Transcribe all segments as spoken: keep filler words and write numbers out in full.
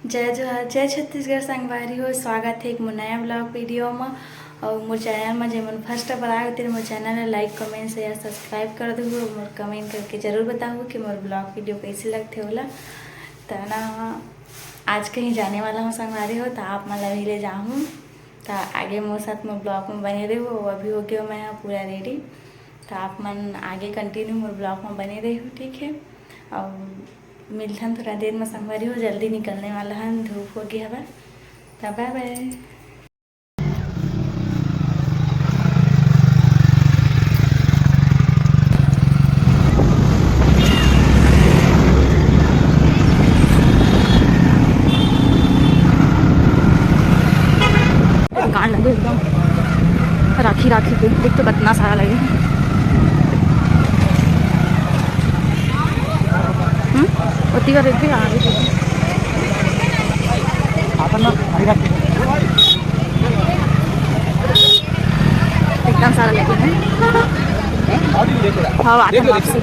जय जोहार, जय छत्तीसगढ़ संगवारी हो। स्वागत है एक मोर नया vlog video म। और मोर channel म जेमन first बार आए हो, तेन मोर channel ला like, comment, share, subscribe कर दो। मोर comment करके जरूर बताओ कि मोर vlog video कैसे लगथे ओला। त ना, आज कहीं जाने वाला हूँ संगवारी हो, त आप मन ला भी ले जाहूँ। त आगे मोर साथ मोर vlog म बने रहो। अभी हो गया मैं यहाँ पूरा ready, त आप मन आगे continue मोर vlog म बने रहो, ठीक है। और मिलथन थोड़ा देर म संगवारी हो, जल्दी निकलने वाला हन, धूप हो गया हवा। त bye bye। दुकान लगे एकदम राखी राखी के, देख तो कितना सारा लगे। हम्म, ओती का देख भी आ रही। एकदम सारा लगे हैं। हाँ, आते हैं वापसी।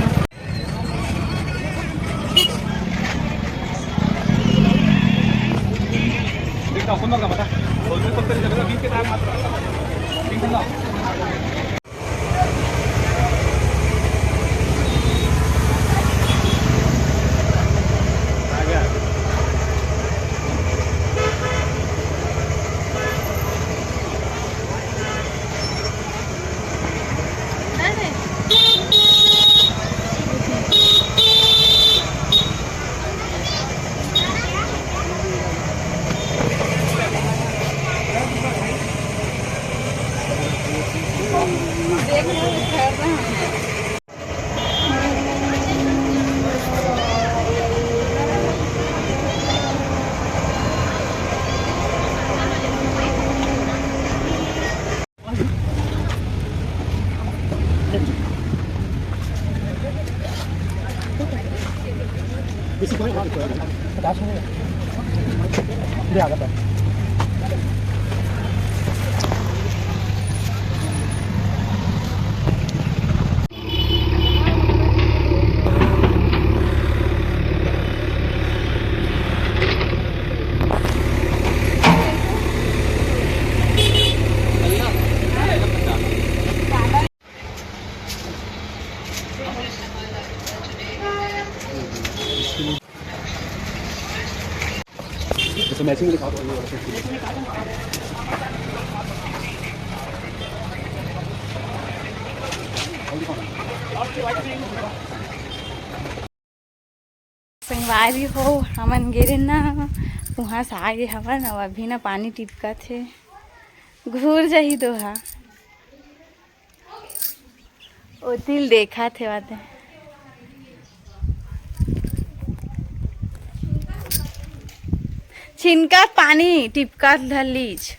संगवारी हो, हमन गे रेन ना, उहाँ से आगे हवन, अउ अभी ना पानी टिपकत हे, घूर जाही दोहा। ओ तिल देखत हे वाते। छिनकत पानी टिपकत धलीच।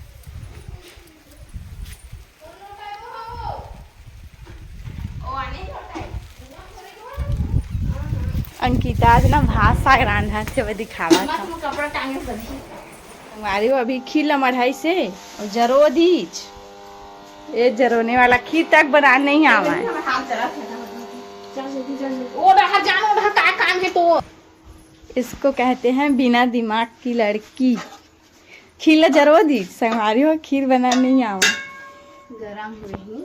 अंकिता आज ना भात साग रांधत हे, वो दिखावत हे। हमारी वो अभी खीर ला मढ़ाइस हे, अउ जरो दीच। ये जरोने वाला खीर तक बना नहीं आवा है। ओ रहा जानो रहा, का काम है तो। इसको कहते हैं बिना दिमाग की लड़की। खीर ला जरो दीच, संगवारी हो, खीर बना नहीं आवा। गरम हुई।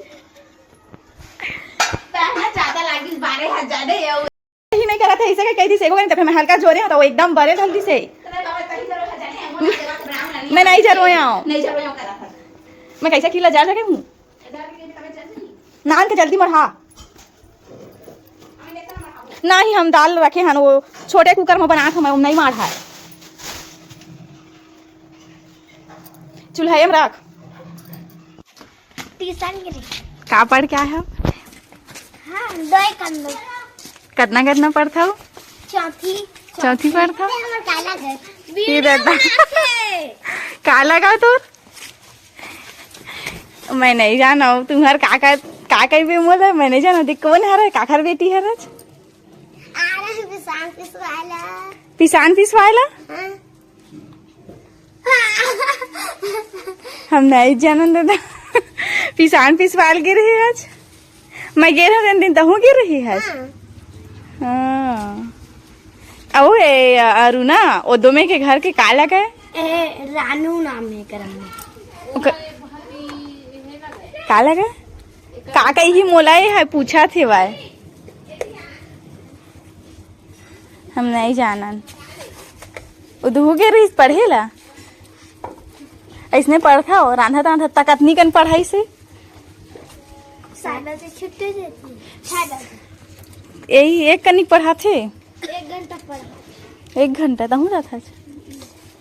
पहला ज्यादा लागिस, बारह हजार है। ही नहीं करत हे, ऐसे कह दिस, एगो घंटा में हल्का जोरे हो, तो वो एकदम बरे धल दिस हे। मैं नहीं जरवाया हूँ। मैं कैसे खीर ला जार सके हूँ? नान के जल्दी मढ़ा। नहीं, हम दाल रखे हन, वो छोटे कुकर में बनात हन, नहीं माढ़ा है। चूल्हा में रख। ट्यूशन के लिए। का पढ़ के आए हो? हाँ, दो एक कर लो। कतना, कतना पढ़थव? चौथी। चौथी पढ़थव? हमर काला घर। ये दादा। काला का तोर? मैं नहीं जानव, तुम्हर का का, का कहिबे मोला, मैं नहीं जानव। देख, कौन हरे, काखर बेटी हरच? आ रहा है पिसान पिसवाला। पिसान पिसवाला? हाँ। हम नहीं जानन दादा। पिसान पिसवाल गे रहे आज। मैं गे रहे दिन, तहूँ गे रहे आज। हाँ। हाँ। अउ ए अरुणा, ओ दो में के घर के का लगे? ए, रानू नाम हे करम में। ओकर का लगे? का कही मोला ए ह पूछत हे वाय। हम नहीं जानन। ओ दुहू गे रहिस पढ़े ला। अइसने पढ़थव, रांधत रांधत तक अतनी कन पढ़ाई से। सात बजे छुट्टी देती, छह बजे। यही एक कनिक पढ़ाथे। एक घंटा पढ़ा। एक घंटा तहूँ जाथस?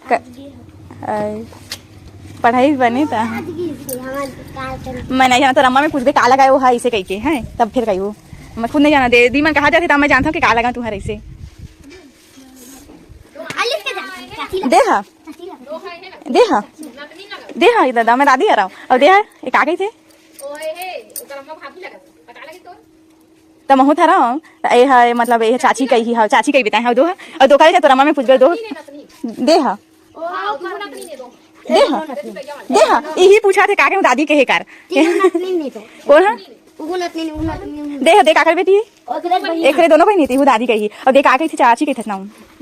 क-, आज गे हो। आय, पढ़ाई बने त। आज गे हो, हमारे काल कर। मैं नहीं जानत, तोर अम्मा में पूछबे का लगाए वो हा, इसे कही के, हैं? तब फिर कही वो। मैं खुद नहीं जाना, दे, दी मन कहा जाथे, तब मैं जानता हूँ कि का लगा तुम्हारे इसे। अलिफ के जा, चाची लगा। दे हा। चाची लगा। दे हा। दे हा, ये दादा, मैं दादी आ रहा हूँ। और दे हा, ये का कही थे? ओए हे, ओकर अम्मा भाभी लगा। पता लगे तो? त महू थरा, ए ह, मतलब, ए ह चाची कही, हाँ, चाची कही बताए, हाँ, दो ह, और दो करे जा, तोर अम्मा में पूछबे, दो, दे ह, दे ह, दे ह, इही पूछा थे, का के दादी के हे कर, तीनों नतनी नहीं तो। कौन ह? उगु नतनी, उगु नतनी। दे ह, दे काकर बेटी, ओकरे बहिनी। एकरे दोनों बहिनी थी, वो दादी कही, और दे का कही थी, चाची कही थे ना,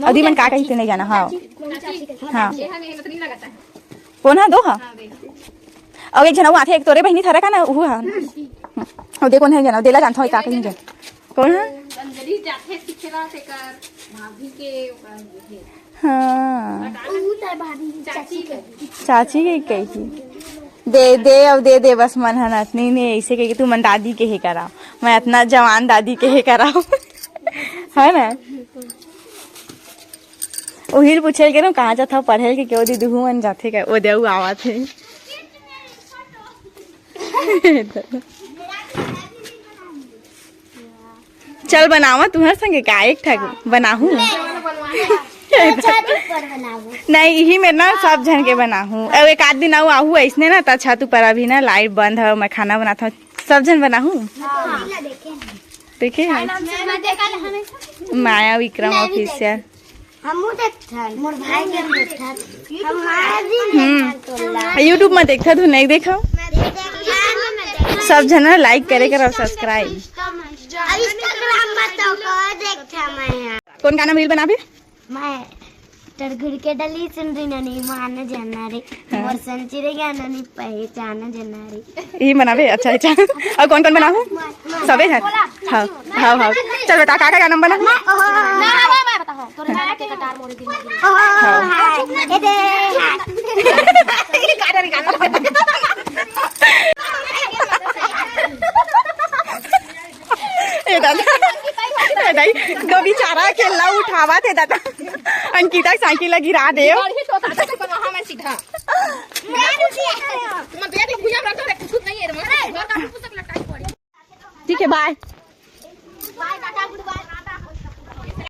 और दी मन का कही थे, नहीं जाना, हाँ, चाची, चाची कही। हाँ। कौन ह? दो ह? हाँ, दे। अउ एक झन अउ आथे, एक तोरे बहिनी थरा का ना, उहू ह। अउ दे कोन ह, जाना, देला जानथव, का कहीं जान। कौन ह? अंजलि जाथे सिखेला तेकर भाभी के, ओकर ये। हाँ। ऊ त भाभी, चाची के। चाची के कही। दे, दे, अउ दे, दे, बस मन ह नतनी ने, ऐसे कही, तू मन दादी के हे करा। मैं अतना जवान दादी के हे करा। है ना? उही ल पूछे ल गे रहूं, कहाँ जाथव पढ़े ल, कि केवो दीदी हुमन जाथे का, ओ दे अउ आवत हे। चल बनावा तुहर संगे का, एक ठा बनाहूं। छत ऊपर बनाबो। नहीं, इही में ना सब झन के बनाहूं। अब एक आध दिन अउ आहू अइसने ना, त छत ऊपर अभी ना लाइट बंद हे, मैं खाना बनात हूं, सब झन बनाहूं। हाँ। देखे हैं? मैं देखा हमेशा। माया विक्रम मैं भी ऑफिशियल। हमहू देखथन, मोर भाई के भी देखथन। हम हर दिन हम्म। देखथन तोला। YouTube में देखथन, तू नहीं देखा? मैं भी देखथन। सब झन like करे करो, subscribe। अब Instagram में तो को देखथन मैं यहाँ। कौन गाना reel बनाबे? मैं टरगुर के डली सुन रही ननी मान जाना रे। हाँ। मोर संचिरे गाना नी पहचान जाना रे। ये बनाबे, अच्छा, अच्छा। अउ कौन कौन बनाहूं? सबे झन? हाँ, हाँ, हाँ। चल बता, का, का गाना बनाहूं? मैं, ओहो, मैं, मैं, मैं बताहूं। तोरे गाना के कटार मोरे दिल में। ओहो, हाँ। हाय, ए दे, हाय। ए दादा, ए दाई, गो बेचारा अकेल्ला उठावत हे दादा। अंकिता के साइकिल ला गिरा देव। बढ़िया तो ताकत से बनवा, हाँ, मैं सीधा। मैं देख लो, भुइयां में रखता है, कुछ नहीं है रे, मगर घर का कुछ लटकाई पड़ी। ठीक है, bye। Bye, Tata, good bye।